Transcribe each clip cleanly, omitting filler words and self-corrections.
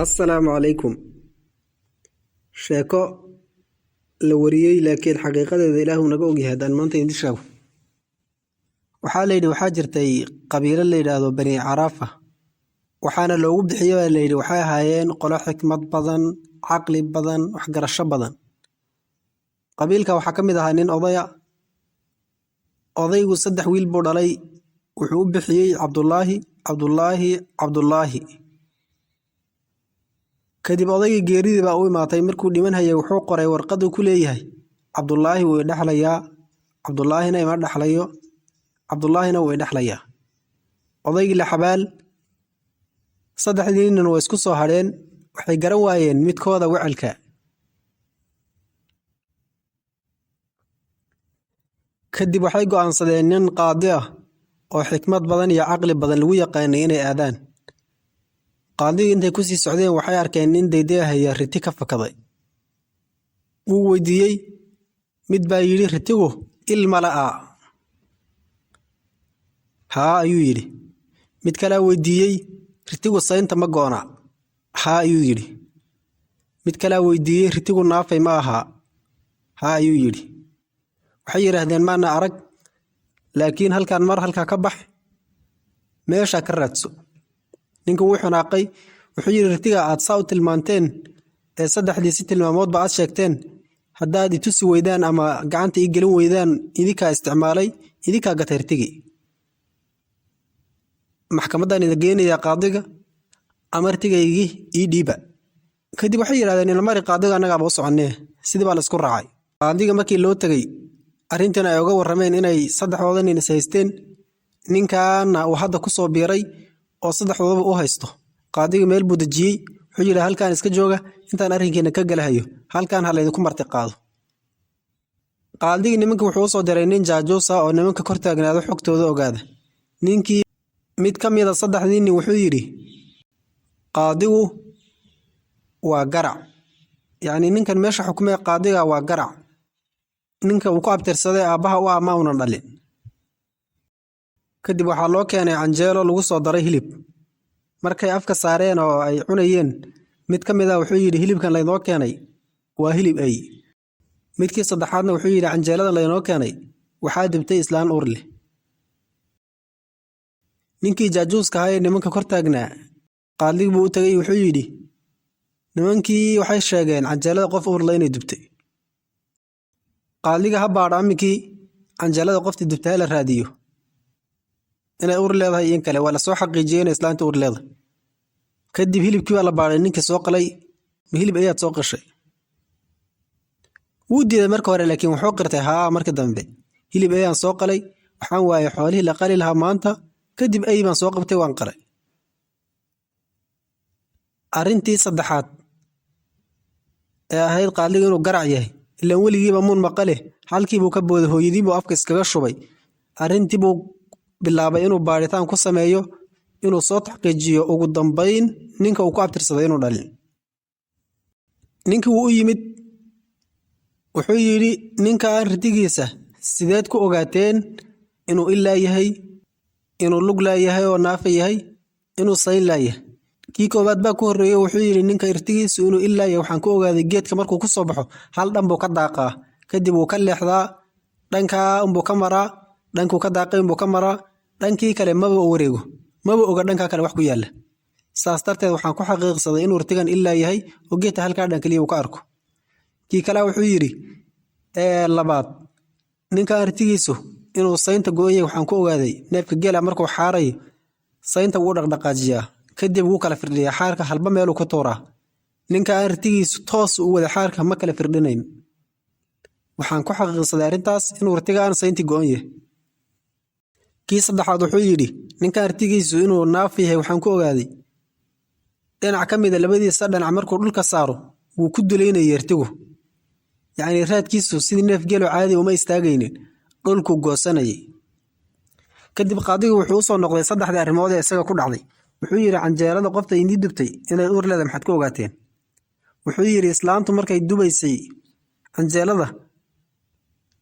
Assalaamu calaykum. Sheeko la wariyey laakiin xaqiiqadeeda Ilaahu naga ogyahay haddaan maanta idin sheego. Waxaa la yidhi waxaa jirtay qabiilo la yidhaahdo Bani Caraafa. Waxaana loogu bixiyey baa la yidhi waxay ahaayeen qolo xikmad badan, caqli badan, waxgarasho badan. Qabiilka waxaa ka mid ahaa nin odaya. Odaygu 3 wiil buu dhalay. Wuxuu u bixiyey Cabdullaahi, Cabdullaahi, Cabdullaahi. Kadib odaygii geeridii baa u imaatay. Markuu dhiman hayay wuxuu qoray warqad uu ku leeyahay Cabdullaahi wuu i dhexlayaa, Cabdullaahina ima dhexlayo, Cabdullaahina wuu i dhexlayaa. Odaygii la xabaal, 3dii nin way isku soo hadheen, waxay garan waayeen midkooda wecelka. Kadib waxay go'aansadeen nin qaadi ah oo xikmad badan iyo caqli badan lagu yaqaanay inay aadaan. Qaadigii intay ku sii socdeen waxay arkeen nin daydaahaya riti ka fakaday. Wuu weydiiyey, mid baa yidhi ritigu il ma la'a. Haa ayuu yidhi. Mid kalaa weydiiyey ritigu saynta ma go'na. Haa ayuu yidhi. Mid kalaa weydiiyey ritigu naafay ma aha. Haa ayuu yidhi. Waxay yidhaahdeen maana arag, laakiin halkaan mar halkaa ka bax, meesha ka raadso. Ninka wuu xanaaqay, wuxuu yidhi ritiga aad saa u tilmaanteen ee 3dii si tilmaamoodba aad sheegteen, haddaad i tusi weydaan ama gacanta ii gelin weydaan, idinkaa isticmaalay, idinkaa gatay ritigii. Maxkamaddaan idin geynayaa qaadiga ama ritigaygii ii dhiiba. Kadib waxay yidhahdeen ina mari qaadiga annagaaba u soconnee. Sidii baa la isku raacay. Qaadiga markii loo tegey arrintan ay uga warrameen inay 3dooda nin is haysteen, ninkaana uu hadda ku soo biiray oo 3doodaba u haysto. Qaadiga meel buu dejiyey, wuxuu yidhi halkaan iska jooga intaan arrinkiina ka galahayo, halkaan ha laydinku marti qaado. Qaadigii nimanka wuxuu u soo diray nin jaajuus ah oo nimanka kor taagnaado xogtooda ogaada. Ninkii mid ka mid a 3dii nin wuxuu yidhi qaadigu waa garac. Yacni ninkan meesha xukumay qaadiga waa garac. Ninka uu ku abtirsaday aabbaha u ah ma uunan dhalin. Kadib waxaa loo keenay canjeelo lagu soo daray hilib. Markay afka saareen oo ay cunayeen, mid ka mid ah wuxuu yidhi hilibkan laynoo keenay waa hilib ey. Midkii saddexaadna wuxuu yidhi canjeeladan laynoo keenay waxaa dibtay islaan uur leh. Ninkii jaajuuska ahaa ee nimanka kor taagnaa qaadig buu u tagay, wuxuu yidhi nimankii waxay sheegeen canjeelada qof uur leh inay dubtay. Qaadiga ha baadho aminkii canjeelada qoftii dubtay ha la raadiyo inay uur leedahay iyo in kale. Waa la soo xaqiijiyey inay islaanta uur leedahay. Kadib hilibkii baa la baadhay, ninkii soo qalay ma hilib ayaad soo qashay? Wuu diiday marka hore, laakiin wuxuu qirtay haa marka dambe hilib ayaan soo qalay, waxaan waayay xoolihii la qali lahaa maanta, kadib ay baan soo qabtay waan qalay. Arrintii saddexaad ee ahayd qaadiga inuu garac yahay, ilaan weligiiba muun maqale, halkii buu ka booday, hooyadii buu afka iskaga shubay. Arrintii buu bilaabay inuu baadhitaan ku sameeyo, inuu soo taxqiijiyo ugu dambayn ninka uu ku abtirsaday inuu dhalin. Ninkii wuu u yimid, wuxuu yidhi ninkan ritigiisa sideed ku ogaateen inuu ilaa yahay, inuu lug laayahay oo naafa yahay, inuu sayn laayahay? Kii koowaad baa ku horreeyey, wuxuu yidhi ninka ritigiisu inuu ilaa yahay waxaan ku ogaaday geedka markuu ku soo baxo hal dhan buu ka daaqaa, kadib wuu ka leexdaa, dhankaa unbuu ka maraa, dhankuu ka daaqay unbuu ka maraa, dhankii kale maba u wareego, maba oga dhankaa kale wax ku yaalla. Saas darteed waxaan ku xaqiiqsaday inuu ritigan ilaa yahay oo geedka halkaa dhan keliya uu ka arko. Kii kale wuxuu yidhi labaad, ninkan ritigiisu inuu saynta go'an yahay waxaan ku ogaaday neefka geela markuu xaarayo saynta wuu dhaqdhaqaajiyaa, kadib wuu kala firdhiyaa xaarka, halba meeluu ku tuuraa. Ninkan ritigiisu toos u wada xaarka ma kala firdhinayn. Waxaan ku xaqiiqsaday arrintaas inuu ritigan sayntii go'an yahay. Kii saddexaad wuxuu yidhi ninkan ritigiisu inuu naaf yahay waxaan ku ogaaday dhinac ka mid a labadiisa dhinac markuu dhulka saaro wuu ku dulaynayay ritigu. Yacni raadkiisu sidii neef geelo caadi uma istaagaynin, dhulkuu goosanayay. Kadib qaadigu wuxuu u soo noqday 3dii arrimood ee isaga ku dhacday. Wuxuu yidhi canjeelada qofta idin dubtay inay uur leedahay maxaad ku ogaateen? Wuxuu yidhi islaantu markay dubaysay canjeelada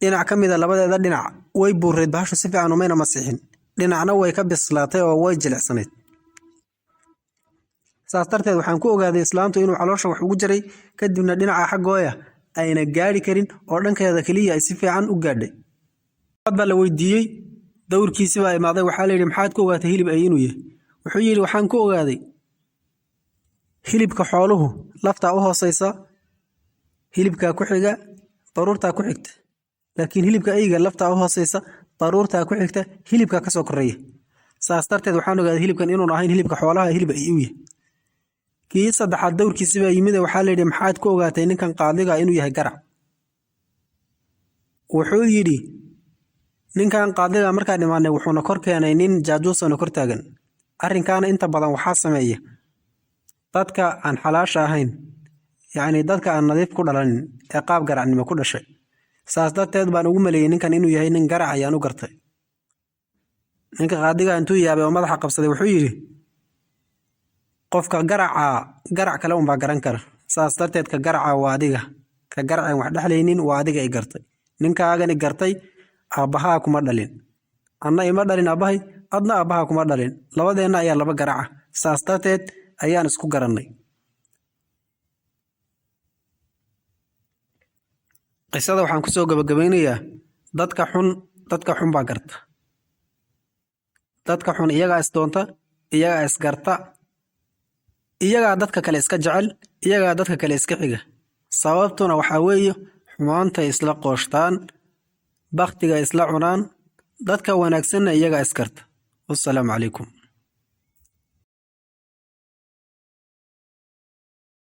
dhinac ka mid a labadeeda dhinac way buureed, bahashu si fiican umayna masiixin, dhinacna way ka bislaatay oo way jilicsanayd. Saas darteed waxaan ku ogaaday islaantu inuu caloosha wax ugu jaray, kadibna dhinaca xaggooya ayna gaadhi karin oo dhankeeda keliya ay si fiican u gaadhay. Baa la weydiiyey, dowrkiisi baa imaaday. Waxaa la yidhi, "Maxaad ku ogaatay hilib ay inuu yahay?" Wuxuu yidhi, "Waxaan ku ogaaday hilibka xooluhu laftaa u hooseysa, hilibkaa ku xiga, baruurtaa ku xigta. Laakiin hilibka eyga laftaa u hooseysa, baruurtaa ku xigta, hilibkaa kasoo koreeya. Saas darteed waxaan ogaaday hilibkan inuun ahayn hilibka xoolaha, hilib ay u yahay." Kii saddexaad dowrkiisi baa yimid. Waxaa la yidhi, "Maxaad ku ogaatay ninkan qaadiga inuu yahay garac?" Wuxuu yidhi, "Ninkan qaadiga markaan imaanay, wuxuuna kor keenay nin jaajuusana kor taagan. Arrinkaana inta badan waxaa sameeya dadka aan xalaasha ahayn, yacni dadka aan nadiif ku dhalanin ee qaab garacnimo ku dhashay. Saas darteed baan ugu maleeyey ninkan inuu yahay nin garac ayaan u gartay." Ninka qaadiga intuu yaabay oo madaxa qabsaday, wuxuu yidhi, "Qofka garaca garac kale unbaa garan kara. Saas darteed ka garaca waa adiga, ka garaceen wax dhexlaynin waa adiga i gartay. Ninkaagan i gartay aabbahaa kuma dhalin, anna ima dhalin aabbahay, adna aabbahaa kuma dhalin. Labadeenna ayaa laba garaca, saas darteed ayaan isku garannay." Qisada waxaan kusoo gabagabaynayaa, dadka xun dadka xun baa garta. Dadka xun iyagaa isdoonta, iyagaa isgarta, iyagaa dadka kale iska jecel, iyagaa dadka kale iska xiga. Sababtuna waxaa weeye xumaantay isla qooshtaan, bakhtiga isla cunaan. Dadka wanaagsanna iyagaa isgarta. Wassalaamu calaykum.